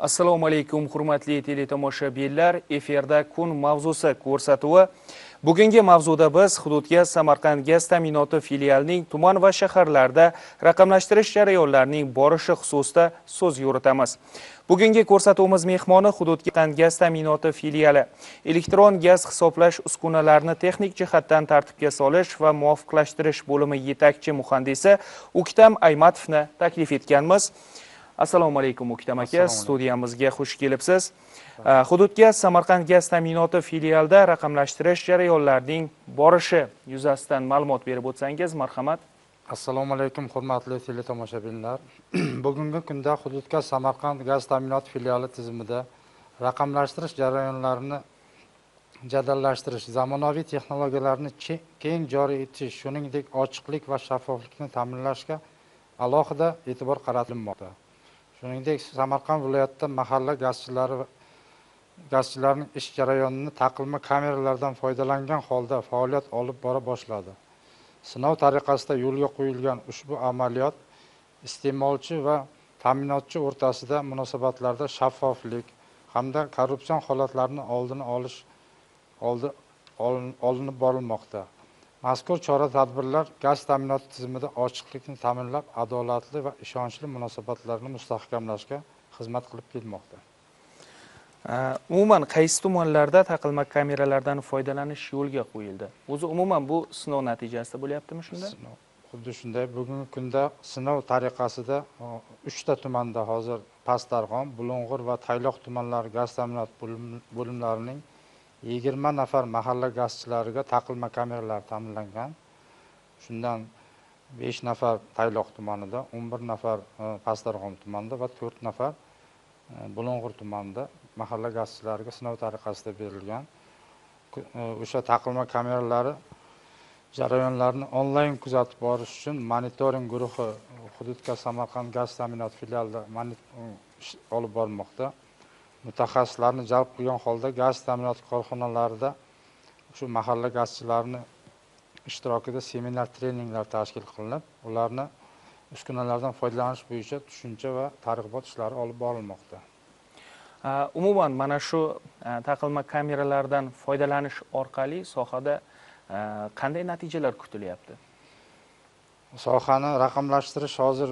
Assalomu alaykum hurmatli teletomoshabinlar, efirda kun mavzusi ko'rsatuvi. Bugungi mavzuda biz Hududgaz Samarqand gaz ta'minoti filialining tuman va shaharlarda raqamlashtirish jarayonlarining borishi xususida so'z yuritamiz. Bugungi ko'rsatuvimiz mehmoni Hududgaz gaz ta'minoti filiali elektron gaz hisoblash uskunalarini texnik jihatdan tartibga solish va muvofiqlashtirish bo'limi yetakchi muhandisi O'ktam Aymatovni taklif etganmiz. Assalomu alaykum O'ktam aka, studiyamizga xush kelibsiz. Hududgaz Samarqand gaz ta'minoti filialida raqamlashtirish jarayonlarining borishi yuzasidan ma'lumot berib o'tsangiz, marhamat. Assalomu alaykum hurmatli teletomoshabinlar. Bugungi kunda Hududgaz Samarqand gaz ta'minoti filiali tizimida raqamlashtirish jarayonlarini jadallashtirish, zamonaviy texnologiyalarni keng joriy etish, shuningdek ochiqlik va shaffoflikni ta'minlashga alohida e'tibor qaratilmoqda. Shuningdek, Samarqand viloyatida mahalla gazchilarining ish jarayonini taqilma kameralardan foydalangan holda faoliyat olib bora boshladi. Sinov tariqasida yo'lga qo'yilgan ushbu amaliyot iste'molchi va ta'minotchi o'rtasida munosabatlarda shaffoflik hamda korrupsion holatlarni oldini olish olinib borilmoqda. Mazkur chora-tadbirlar gaz ta'minoti tizimida ochiqlikni ta'minlab, adolatli va ishonchli munosabatlarni mustahkamlashga xizmat qilib kelmoqda. Umuman qaysi tumanlarda taqilma kameralardan foydalanish yo'lga qo'yildi? O'zi umuman bu sinov natijasida bo'lyaptimi shunda? Sinov. Xuddi shunday, bugungi kunda sinov tariqasida 3 ta tumanda hozir Pastdarg'om, Bulung'ur va Tayloq tumanlari gaz ta'minoti bo'limlarining 20 nafar mahalla gazchilariga taqilma kameralar ta'minlangan. Shundan 5 nafar Tayloq tumanida, 11 nafar Pastdarg'om tumanida va 4 nafar Bulung'ur tumanida mahalla gazchilariga sinov tariqasida berilgan. O'sha taqilma kameralari jarayonlarni onlayn kuzatib borish uchun monitoring guruhi Hududgaz Samarqand gaz ta'minoti filialida olib bormoqda. Mutaxassislarni jalb qilgan holda gaz ta'minoti korxonalarida shu mahalla gazchilarini ishtirokida seminar treninglar tashkil qilinib, ularni uskunalardan foydalanish bo'yicha tushuncha va targ'ibot ishlari olib borilmoqda. Umuman mana shu taqilma kameralardan foydalanish orqali sohada qanday natijalar kutilyapti? Sohani raqamlashtirish hozir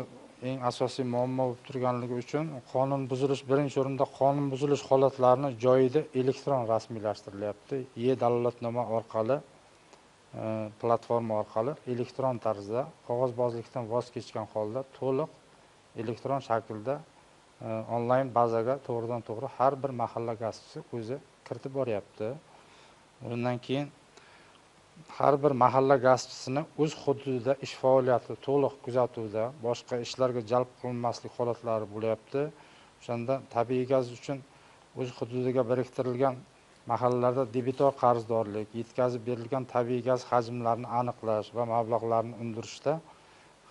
eng asosiy muammo bo'lib turganligi uchun qonun buzilish, birinchi o'rinda qonun buzilish holatlarini joyida elektron rasmiylashtirilyapti. E-dalolatnoma orqali, platforma orqali elektron tarzda qog'ozbozlikdan voz kechgan holda to'liq elektron shaklda onlayn bazaga to'g'ridan to'g'ri har bir mahalla gazchisi o'zi kiritib boryapti. Undan keyin har bir mahalla gazchisini o'z hududida ish faoliyati to'liq kuzatuvda, boshqa ishlarga jalb qilinmaslik holatlari bo'lyapti. O'shanda tabiiy gaz uchun o'z hududiga biriktirilgan mahallalarda debitor qarzdorlik, yetkazib berilgan tabiiy gaz hajmlarini aniqlash va mablag'larni undirishda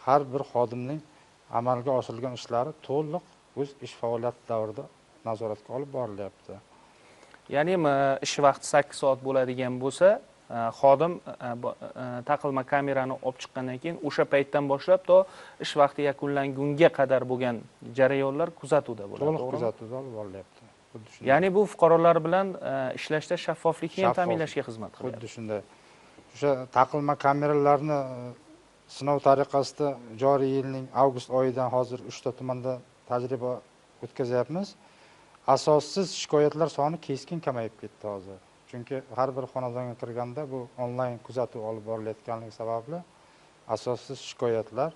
har bir xodimning amalga oshirilgan ishlari to'liq o'z ish faoliyati davrida nazoratga olib borilyapti. Ya'ni ish vaqti 8 soat bo'ladigan bo'lsa, xodim taqilma kamerani olib chiqqandan keyin o'sha paytdan boshlab to ish vaqti yakunlangunga qadar bo'lgan jarayonlar kuzatuvda bo'ladi. To'liq kuzatuvda olib borilyapti. Ya'ni bu fuqarolar bilan ishlashda shaffoflikni ham ta'minlashga xizmat qilyapti. Xuddi shunday. O'sha taqilma kameralarni sinov tariqasida joriy yilning avgust oyidan hozir 3 ta tumanda tajriba o'tkazyapmiz. Asossiz shikoyatlar soni keskin kamayib ketdi hozir. Chunki har bir xonadonga kirganda bu onlayn kuzatuv olib borilayotganligi sababli asossiz shikoyatlar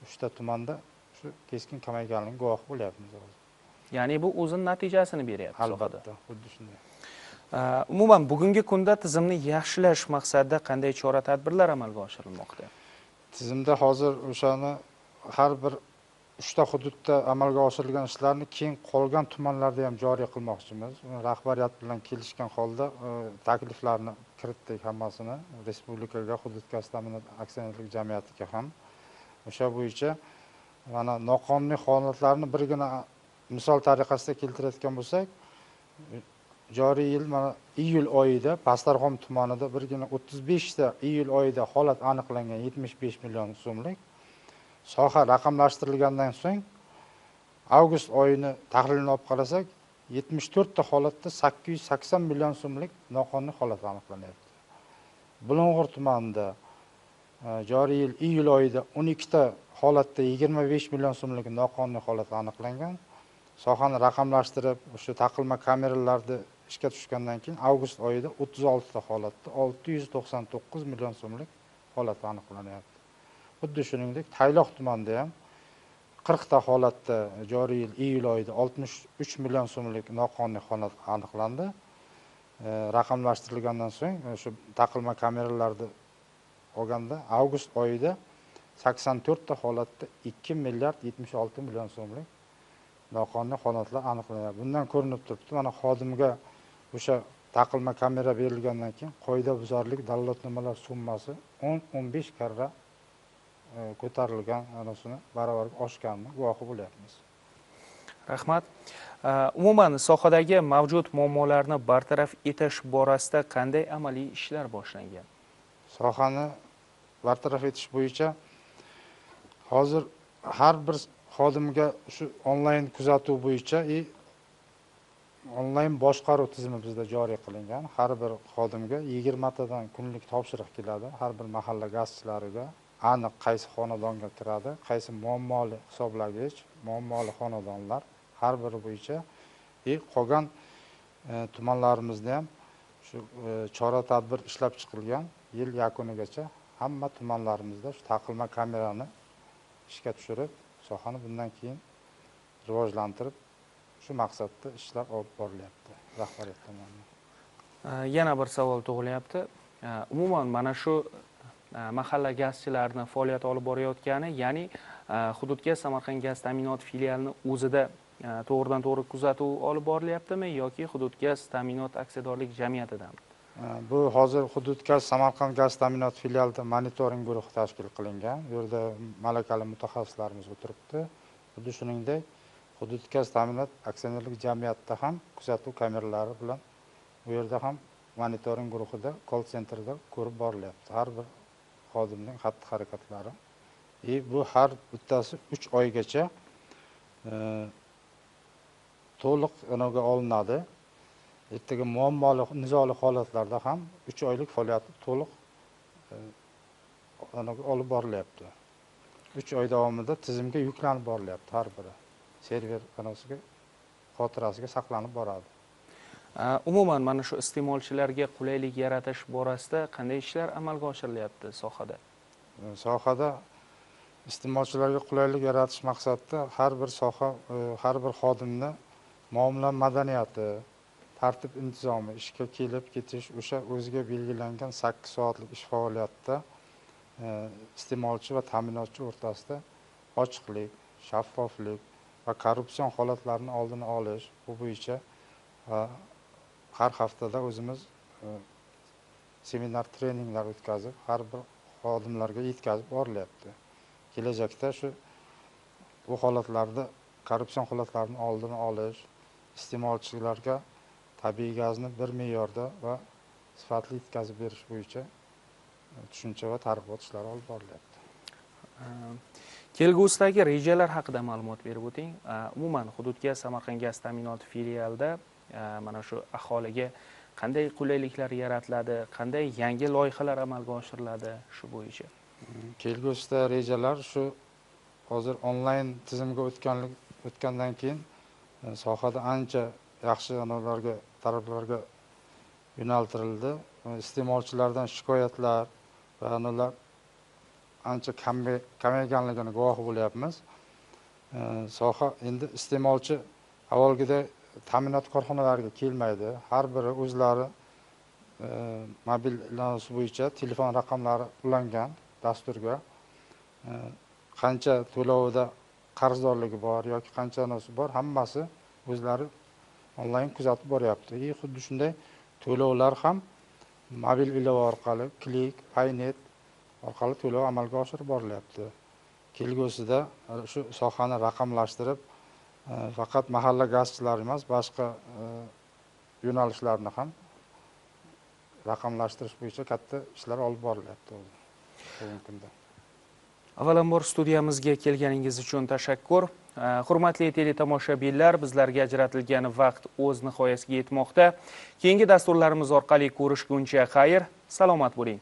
3 ta tumanda shu keskin kamayganligiga guvoh bo'lyapmiz hozir. Ya'ni bu o'zining natijasini beryapti. Albatta, xuddi shunday. Umuman bugungi kunda tizimni yaxshilash maqsadida qanday chora-tadbirlar amalga oshirilmoqda? Tizimda hozir o'shani har bir 3 ta hududda amalga oshirilgan ishlarni keyin qolgan tumanlarda ham joriy qilmoqchimiz. Rahbariyat bilan kelishgan holda takliflarni kiritdik hammasini respublikaga, Hududgaz ta'minot aksionerlik jamiyatiga ham. O'sha bo'yicha mana noqonuniy holatlarni birgina misol tariqasida keltirayotgan bo'lsak, joriy yil mana iyul oyida Pastdarg'om tumanida birgina 35 ta iyul oyida holat aniqlangan 75 million so'mlik. Soha raqamlashtirilgandan so'ng Avgust oyini tahlilini olib qarasak, 74 ta holatda 880 million so'mlik noqonuniy holat aniqlanyapti. Bulung'ur tumanida joriy yil iyul oyida 12 ta holatda 25 million so'mlik noqonuniy holat aniqlangan. Sohani raqamlashtirib, o'sha taqilma kameralarni ishga tushgandan keyin avgust oyida 36 ta holatda 699 million so'mlik holat aniqlanyapti. Xuddi shuningdek, Tayloq tumanida ham 40 ta holatda joriy yil iyul oyida 63 million so'mlik noqonuniy holat aniqlandi. Raqamlashtirilgandan so'ng shu taqilma kameralarni olganda avgust oyida 84 ta holatda 2 milliard 76 million so'mlik noqonuniy holatlar aniqlanadi. Bundan ko'rinib turibdi, mana xodimga o'sha taqilma kamera berilgandan keyin qoidabuzarlik dalolatnomalar summasi 10-15 karra ko'tarilgan, anasini barobarga oshganini guvohi bo'lyapmiz. Rahmat. Umuman sohadagi mavjud muammolarni bartaraf etish borasida qanday amaliy ishlar boshlangan? Sohani bartaraf etish bo'yicha hozir har bir xodimga shu onlayn kuzatuv bo'yicha onlayn boshqaruv tizimi bizda joriy qilingan. Har bir xodimga 20 tadan kunlik topshiriq keladi. Har bir mahalla gazchilariga aniq qaysi xonadonga kiradi, qaysi muammoli hisoblagich, muammoli xonadonlar har biri bo'yicha qolgan tumanlarimizda ham shu chora tadbir ishlab chiqilgan. Yil yakunigacha hamma tumanlarimizda shu taqilma kamerani ishga tushirib, sohani bundan keyin rivojlantirib, shu maqsadda ishlar olib borilyapti rahbariyat tomonidan. Yana bir savol tug'ilyapti. Umuman mana shu mahalla gazchilarini faoliyat olib borayotgani, ya'ni hududga Samarqand gaz ta'minoti filialini o'zida to'g'ridan to'g'ri kuzatuv olib borilyaptimi yoki hudud gaz ta'minot aksiyadorlik jamiyatidami? Bu hozir hudud gaz Samarqand gaz ta'minoti filialida monitoring guruhi tashkil qilingan. Bu yerda malakali mutaxassislarimiz o'tiribdi. Xuddi shuningdek, hudud gaz ta'minot aksionerlik jamiyatida ham kuzatuv kameralari bilan bu yerda ham monitoring guruhida, call centerda ko'rib borilyapti har bir xodimning xatti-harakatlari. Bu har bittasi 3 oygacha to'liq inoga olinadi. Ertaga muammoli, nizoli holatlarda ham 3 oylik faoliyati to'liq inoga olib borilyapti. 3 oy davomida tizimga yuklanib borilyapti har biri. Server kanosiga, xotirasiga saqlanib boradi. Umuman mana shu iste'molchilarga qulaylik yaratish borasida qanday ishlar amalga oshirilyapti sohada? Sohada iste'molchilarga qulaylik yaratish maqsadida har bir soha, har bir xodimni muomala madaniyati, tartib intizomi, ishga kelib ketish, o'sha o'ziga belgilangan 8 soatlik ish faoliyatida iste'molchi va ta'minotchi o'rtasida ochiqlik, shaffoflik va korrupsion holatlarni oldini olish bu bo'yicha har haftada o'zimiz seminar treninglar o'tkazib, har bir xodimlarga yetkazib borilyapti. Kelajakda shu bu holatlarda korrupsion holatlarni oldini olish, iste'molchilarga tabiiy gazni bir me'yorda va sifatli yetkazib berish bo'yicha tushuncha va targ'ibot ishlari olib borilyapti. Kelgusidagi rejalar haqida ma'lumot berib o'ting. Umuman hududga Samarqand gaz ta'minoti filialida mana shu aholiga qanday qulayliklar yaratiladi, qanday yangi loyihalar amalga oshiriladi shu bo'yicha? Kelgusida rejalar shu hozir onlayn tizimga o'tgandan keyin sohada ancha yaxshi anavlarga, talablarga yo'naltirildi. Iste'molchilardan shikoyatlar va anavlar ancha kamayganligini guvohi bo'lyapmiz. Soha endi iste'molchi avvalgidek ta'minot korxonalariga kelmaydi. Har biri o'zlari mobil ilovasi bo'yicha telefon raqamlari ulangan dasturga, qancha to'lovida qarzdorligi bor yoki qancha anavsi bor, hammasi o'zlari onlayn kuzatib boryapti. Xuddi shunday to'lovlar ham mobil ilova orqali, Click, Paynet orqali to'lov amalga oshirib borilyapti. Kelgusida shu sohani raqamlashtirib, faqat mahalla gazchilari emas, boshqa yo'nalishlarni ham raqamlashtirish bo'yicha katta ishlar olib borilyapti bugungi kunda. Avvalambor studiyamizga kelganingiz uchun tashakkur. Hurmatli teletomoshabinlar, bizlarga ajratilgan vaqt o'z nihoyasiga yetmoqda. Keyingi dasturlarimiz orqali ko'rishguncha xayr, salomat bo'ling.